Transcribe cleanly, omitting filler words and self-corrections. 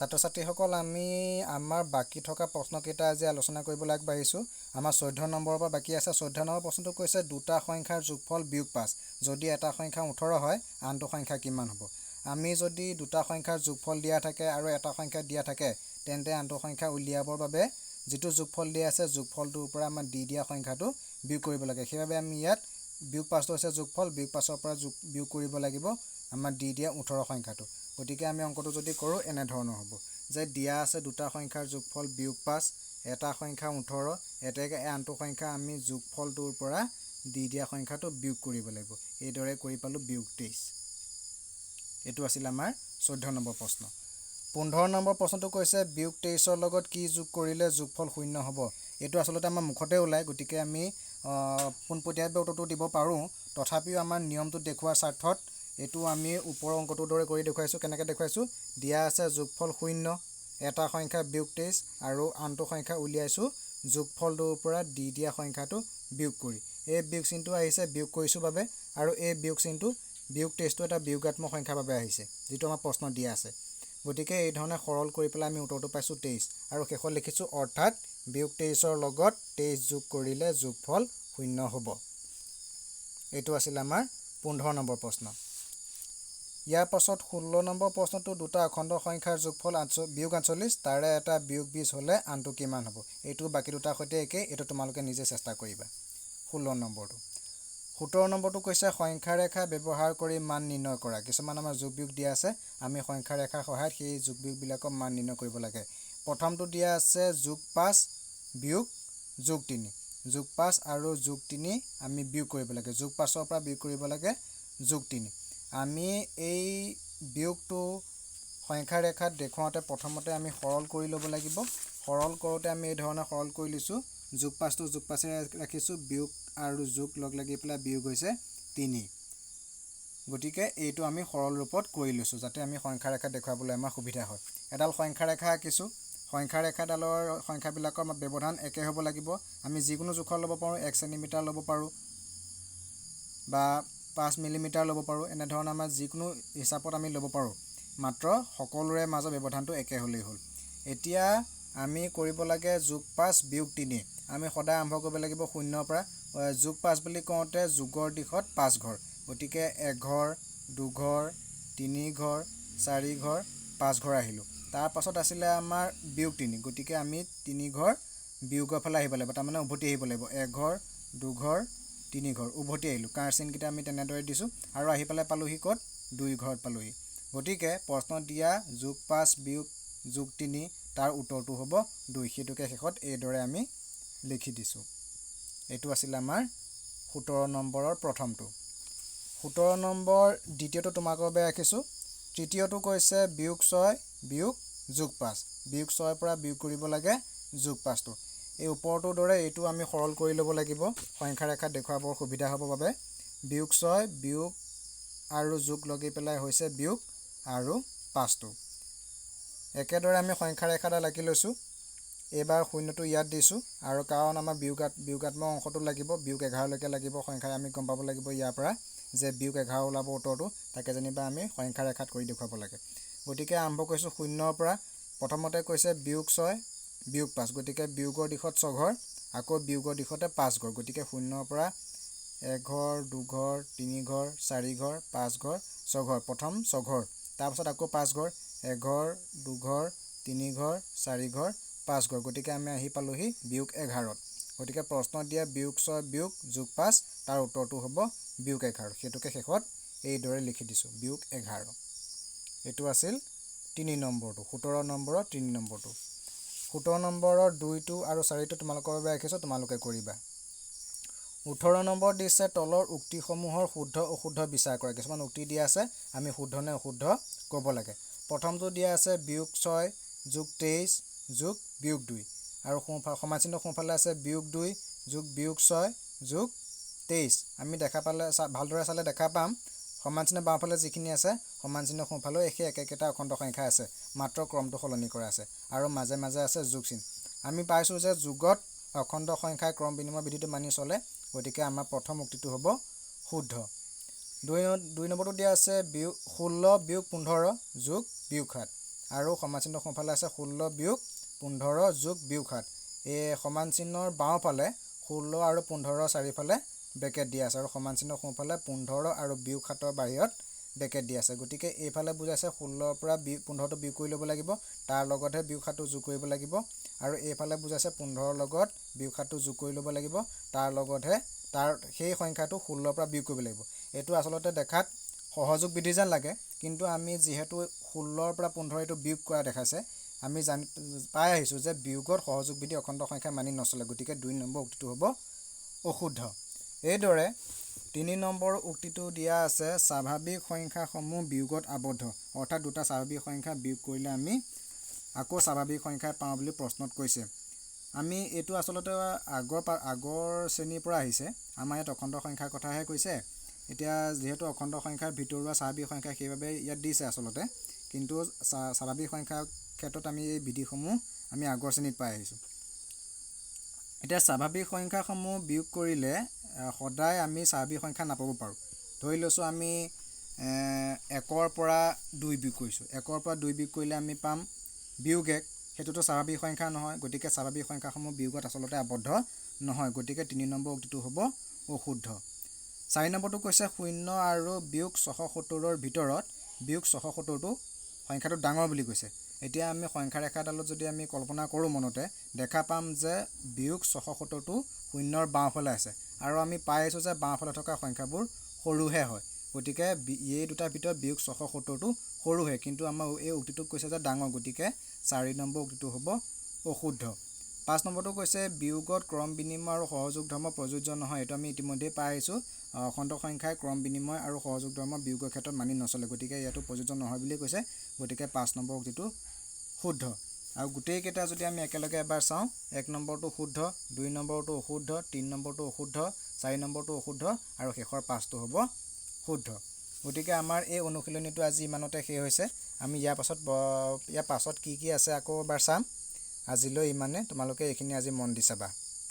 ছাত্ৰ ছাত্ৰীসকল, আমি আমাৰ বাকী থকা প্ৰশ্নকেইটা আজি আলোচনা কৰিবলৈ আগবাঢ়িছোঁ। আমাৰ 14 নম্বৰৰ পৰা বাকী আছে। 14 নম্বৰ প্ৰশ্নটো কৈছে দুটা সংখ্যাৰ যোগফল বিয়োগ 5, যদি এটা সংখ্যা 18 হয় আনটো সংখ্যা কিমান হ'ব? আমি যদি দুটা সংখ্যাৰ যোগফল দিয়া থাকে আৰু এটা সংখ্যা দিয়া থাকে, তেন্তে আনটো সংখ্যা উলিয়াবৰ বাবে যিটো যোগফল দিয়া আছে যোগফলটোৰ পৰা আমাৰ দি দিয়া সংখ্যাটো বিয়োগ কৰিব লাগে। সেইবাবে আমি ইয়াত বিয়োগ 5টো হৈছে যোগফল, বিয়োগ 5ৰ পৰা যোগ বিয়োগ কৰিব লাগিব আমাৰ দি দিয়া 18 সংখ্যাটো। গতিকে আমি অংকটো যদি কৰোঁ এনেধৰণৰ হ'ব যে দিয়া আছে দুটা সংখ্যাৰ যোগফল বিয়োগ 5, এটা সংখ্যা 18, এতেকে আনটো সংখ্যা আমি যোগফলটোৰ পৰা দি দিয়া সংখ্যাটো বিয়োগ কৰিব লাগিব। এইদৰে কৰি পালোঁ বিয়োগ 23। এইটো আছিল আমাৰ 14 নম্বৰ প্ৰশ্ন। 15 নম্বৰ প্ৰশ্নটো কৈছে বিয়োগ 23ৰ লগত কি যোগ কৰিলে যোগফল শূন্য হ'ব? এইটো আচলতে আমাৰ মুখতে ওলায়, গতিকে আমি পোনপটীয়াভাৱে উত্তৰটো দিব পাৰোঁ, তথাপিও আমাৰ নিয়মটো দেখুওৱাৰ স্বাৰ্থত এইটো আমি ওপৰৰ অংকটোৰ দৰে কৰি দেখুৱাইছোঁ। কেনেকৈ দেখুৱাইছোঁ? দিয়া আছে যোগফল শূন্য, এটা সংখ্যা বিয়োগ 23 আৰু আনটো সংখ্যা উলিয়াইছোঁ যোগফলটোৰ পৰা দি দিয়া সংখ্যাটো বিয়োগ কৰি। এই বিয়োগ চিনটো আহিছে বিয়োগ কৰিছোঁ বাবে, আৰু এই বিয়োগ চিনটো বিয়োগ 23টো এটা বিয়োগাত্মক সংখ্যাৰ বাবে আহিছে, যিটো আমাৰ প্ৰশ্ন দিয়া আছে। গতিকে এই ধৰণে সৰল কৰি পেলাই আমি উত্তৰটো পাইছোঁ 23, আৰু শেষত লিখিছোঁ অৰ্থাৎ বিয়োগ 23ৰ লগত 23 যোগ কৰিলে যোগফল শূন্য হ'ব। এইটো আছিল আমাৰ 15 নম্বৰ প্ৰশ্ন। ইয়াৰ পাছত 16 নম্বৰ প্ৰশ্নটো দুটা অখণ্ড সংখ্যাৰ যোগফল বিয়োগ 48, তাৰে এটা বিয়োগ 20 হ'লে আনটো কিমান হ'ব? এইটো বাকী দুটাৰ সৈতে একেই, এইটো তোমালোকে নিজে চেষ্টা কৰিবা। 16 নম্বৰটো। 17 নম্বৰটো কৈছে সংখ্যা ৰেখা ব্যৱহাৰ কৰি মান নিৰ্ণয় কৰা। কিছুমান আমাৰ যোগ বিয়োগ দিয়া আছে, আমি সংখ্যা ৰেখাৰ সহায়ত সেই যোগ বিয়োগবিলাকৰ মান নিৰ্ণয় কৰিব লাগে। প্ৰথমটো দিয়া আছে যোগ 5 বিয়োগ যোগ 3, যোগ 5 আৰু যোগ 3 আমি বিয়োগ কৰিব লাগে, যোগ 5ৰ পৰা বিয়োগ কৰিব লাগে যোগ 3। আমি এই বিয়োগটো সংখ্যা ৰেখাত দেখুৱাওঁতে প্ৰথমতে আমি সৰল কৰি ল'ব লাগিব। সৰল কৰোঁতে আমি এই ধৰণে সৰল কৰি লৈছোঁ, যোগ 5টো যোগ 5 ৰাখিছোঁ, বিয়োগ আৰু যোগ লগ লাগি পেলাই বিয়োগ হৈছে 3। গতিকে এইটো আমি সৰল ৰূপত কৰি লৈছোঁ যাতে আমি সংখ্যা ৰেখা দেখুৱাবলৈ আমাৰ সুবিধা হয়। এডাল সংখ্যা ৰেখা আঁকিছোঁ, সংখ্যা ৰেখাডালৰ সংখ্যাবিলাকৰ ব্যৱধান একে হ'ব লাগিব। আমি যিকোনো জোখৰ ল'ব পাৰোঁ, 1 চেণ্টিমিটাৰ ল'ব পাৰোঁ বা 5 মিলিমিটাৰ ল'ব পাৰোঁ, এনেধৰণে আমাৰ যিকোনো হিচাপত আমি ল'ব পাৰোঁ, মাত্ৰ সকলোৰে মাজৰ ব্যৱধানটো একে হ'লেই হ'ল। এতিয়া আমি কৰিব লাগে যোগ 5 বিয়োগ 3। আমি সদায় আৰম্ভ কৰিব লাগিব শূন্যৰ পৰা। যোগ 5 বুলি কওঁতে যোগৰ দিশত 5 ঘৰ, গতিকে এঘৰ, দুঘৰ, তিনি ঘৰ, চাৰি ঘৰ, 5 ঘৰ আহিলোঁ। তাৰপাছত আছিলে আমাৰ বিয়োগ 3, গতিকে আমি তিনি ঘৰ বিয়োগৰ ফালে আহিব লাগিব, তাৰমানে উভতি আহিব লাগিব। এঘৰ, দুঘৰ, তিনি ঘৰ উভতি আহিলোঁ। কাঁড় চিনকেইটা আমি তেনেদৰে দিছোঁ আৰু আহি পেলাই পালোহি ক'ত? 2 ঘৰত পালোহি। গতিকে প্ৰশ্ন দিয়া যোগ 5 বিয়োগ যোগ 3 তাৰ উত্তৰটো হ'ব 2। সেইটোকে শেষত এইদৰে আমি লিখি দিছোঁ। এইটো আছিল আমাৰ 17 নম্বৰৰ প্ৰথমটো। 17 নম্বৰ দ্বিতীয়টো তোমালোকৰ বাবে ৰাখিছোঁ। তৃতীয়টো কৈছে বিয়োগ 6 বিয়োগ যোগ 5, বিয়োগ 6ৰ পৰা বিয়োগ কৰিব লাগে যোগ 5টো। এই ওপৰটোৰ দৰে এইটো আমি সৰল কৰি ল'ব লাগিব সংখ্যা ৰেখাত দেখুৱাবৰ সুবিধা হ'বৰ বাবে। বিয়োগ 6 বিয়োগ আৰু যোগ লগি পেলাই হৈছে বিয়োগ আৰু 5টো। একেদৰে আমি সংখ্যা ৰেখাডাল আঁকি লৈছোঁ। এইবাৰ শূন্যটো ইয়াত দিছোঁ আৰু কাৰণ আমাৰ বিয়োগাত্মক অংশটো লাগিব, বিয়োগ 11লৈকে লাগিব সংখ্যা, আমি গম পাব লাগিব ইয়াৰ পৰা যে বিয়োগ 11 ওলাব উত্তৰটো, তাকে যেনিবা আমি সংখ্যা ৰেখাত কৰি দেখুৱাব লাগে। গতিকে আৰম্ভ কৰিছোঁ শূন্যৰ পৰা। প্ৰথমতে কৈছে বিয়োগ 6 বিয়োগ 5, গতিকে বিয়োগৰ দিশত 6 ঘৰ, আকৌ বিয়োগৰ দিশতে 5 ঘৰ, গতিকে শূন্যৰ পৰা এঘৰ, দুঘৰ, তিনি ঘৰ, চাৰি ঘৰ, 5 ঘৰ, 6 ঘৰ, প্ৰথম 6 ঘৰ, তাৰপাছত আকৌ 5 ঘৰ, এঘৰ, দুঘৰ, তিনি ঘৰ, চাৰি ঘৰ, 5 ঘৰ, গতিকে আমি আহি পালোহি বিয়োগ 11ত। গতিকে প্ৰশ্ন দিয়া বিয়োগ 6 বিয়োগ যোগ 5 তাৰ উত্তৰটো হ'ব বিয়োগ 11। সেইটোকে শেষত এইদৰে লিখি দিছোঁ বিয়োগ 11। এইটো আছিল 3 নম্বৰটো, 17 নম্বৰৰ 3 নম্বৰটো। 17 নম্বৰৰ 2টো আৰু 4টো তোমালোকৰ বাবে ৰাখিছোঁ, তোমালোকে কৰিবা। 18 নম্বৰ দিছে তলৰ উক্তিসমূহৰ শুদ্ধ অশুদ্ধ বিচাৰ কৰা। কিছুমান উক্তি দিয়া আছে, আমি শুদ্ধ নে অশুদ্ধ ক'ব লাগে। প্ৰথমটো দিয়া আছে বিয়োগ 6 যোগ 23 যোগ বিয়োগ 2, আৰু সমান চিহ্ন সোঁফালে আছে বিয়োগ 2 যোগ বিয়োগ 6 যোগ 23। আমি দেখা পালে ভালদৰে চালে দেখা পাম সমান চিহ্ন বাওঁফালে যিখিনি আছে সমান চিহ্ন সোঁফালেও সেই একেকেইটা অখণ্ড সংখ্যা আছে, মাত্ৰ ক্ৰমটো সলনি কৰা আছে আৰু মাজে মাজে আছে যোগ চিন। আমি পাইছোঁ যে যোগত অখণ্ড সংখ্যাৰ ক্ৰম বিনিময় বিধিটো মানি চলে, গতিকে আমাৰ প্ৰথম উক্তিটো হ'ব শুদ্ধ। দুই নম্বৰটো দিয়া আছে বিয়োগ 16 বিয়োগ 15 যোগ বিয়োগ 7। আৰু সমান চিহ্নৰ সোঁফালে আছে 16 বিয়োগ 15 যোগ বিয়োগ 7। এই সমান চিহ্নৰ বাওঁফালে 16 আৰু 15 চাৰিওফালে ব্ৰেকেট দিয়া আছে আৰু সমান চিহ্নৰ সোঁফালে 15 আৰু বিয়োগ 7ৰ বাহিৰত ব্ৰেকেট দিয়া আছে। গতিকে এইফালে বুজাইছে 16ৰ পৰা 15টো বিয়োগ কৰি ল'ব লাগিব, তাৰ লগতহে বিয়োগ 7টো যোগ কৰিব লাগিব, আৰু এইফালে বুজাইছে 15ৰ লগত বিয়োগ 7টো যোগ কৰি ল'ব লাগিব, তাৰ লগতহে তাৰ সেই সংখ্যাটো 16ৰ পৰা বিয়োগ কৰিব লাগিব। এইটো আচলতে দেখাত সহযোগ বিধি যেন লাগে, কিন্তু আমি যিহেতু 16ৰ পৰা 15 এইটো বিয়োগ কৰা দেখাইছে, আমি জানি পাই আহিছোঁ যে বিয়োগত সহযোগ বিধি অখণ্ড সংখ্যা মানি নচলে। গতিকে 2 নম্বৰ উক্তিটো হ'ব অশুদ্ধ। এইদৰে 3 নম্বৰ উক্তিটো দিয়া আছে স্বাভাৱিক সংখ্যাসমূহ বিয়োগত আবদ্ধ, অৰ্থাৎ দুটা স্বাভাৱিক সংখ্যা বিয়োগ কৰিলে আমি আকৌ স্বাভাৱিক সংখ্যাই পাওঁ বুলি প্ৰশ্নত কৈছে। আমি এইটো আচলতে আগৰ শ্ৰেণীৰ পৰা আহিছে, আমাৰ ইয়াত অখণ্ড সংখ্যাৰ কথাহে কৈছে। এতিয়া যিহেতু অখণ্ড সংখ্যাৰ ভিতৰুৱা স্বাভাৱিক সংখ্যা, সেইবাবে ইয়াত দিছে আচলতে, কিন্তু স্বাভাৱিক সংখ্যাৰ ক্ষেত্ৰত আমি এই বিধিসমূহ আমি আগৰ শ্ৰেণীত পাই আহিছোঁ। এতিয়া স্বাভাৱিক সংখ্যাসমূহ বিয়োগ কৰিলে সদায় আমি স্বাভাৱিক সংখ্যা নাপাব পাৰোঁ। ধৰি লৈছোঁ আমি 1ৰ পৰা 2 বিয়োগ কৰিছোঁ, 1ৰ পৰা 2 বিয়োগ কৰিলে আমি পাম বিয়োগ 1, সেইটোতো স্বাভাৱিক সংখ্যা নহয়। গতিকে স্বাভাৱিক সংখ্যাসমূহ বিয়োগত আচলতে আবদ্ধ নহয়। গতিকে 3 নম্বৰ উক্তিটো হ'ব অশুদ্ধ। 4 নম্বৰটো কৈছে 0 আৰু বিয়োগ 670ৰ ভিতৰত বিয়োগ 670টো সংখ্যাটো ডাঙৰ বুলি কৈছে। এতিয়া আমি সংখ্যা ৰেখাডালত যদি আমি কল্পনা কৰোঁ মনতে, দেখা পাম যে বিয়োগ 670টো 0ৰ বাওঁফালে আছে, আৰু আমি পাই আহিছোঁ যে বাওঁফালে থকা সংখ্যাবোৰ সৰুহে হয়। গতিকে এই দুটাৰ ভিতৰত বিয়োগ 670টো সৰুহে, কিন্তু আমাৰ এই উক্তিটোক কৈছে যে ডাঙৰ। গতিকে 4 নম্বৰ উক্তিটো হ'ব অশুদ্ধ। 5 নম্বৰটো কৈছে বিয়োগত ক্ৰম বিনিময় আৰু সহযোগ ধৰ্ম প্ৰযোজ্য নহয়। এইটো আমি ইতিমধ্যেই পাই আহিছোঁ, অখণ্ড সংখ্যাই ক্ৰম বিনিময় আৰু সহযোগ ধৰ্ম বিয়োগৰ ক্ষেত্ৰত মানি নচলে, গতিকে ইয়াতো প্ৰযোজ্য নহয় বুলিয়ে কৈছে। গতিকে 5 নম্বৰ উক্তিটো শুদ্ধ। আৰু গোটেইকেইটা যদি আমি একেলগে এবাৰ চাওঁ, 1 নম্বৰটো শুদ্ধ, 2 নম্বৰটো অশুদ্ধ, 3 নম্বৰটো অশুদ্ধ, 4 নম্বৰটো অশুদ্ধ, আৰু শেষৰ 5টো হ'ব শুদ্ধ। গতিকে আমাৰ এই অনুশীলনীটো আজি ইমানতে শেষ হৈছে। আমি ইয়াৰ পাছত কি কি আছে আকৌ এবাৰ চাম। আজিলৈ ইমানে, তোমালোকে এইখিনি আজি মন দি চাবা।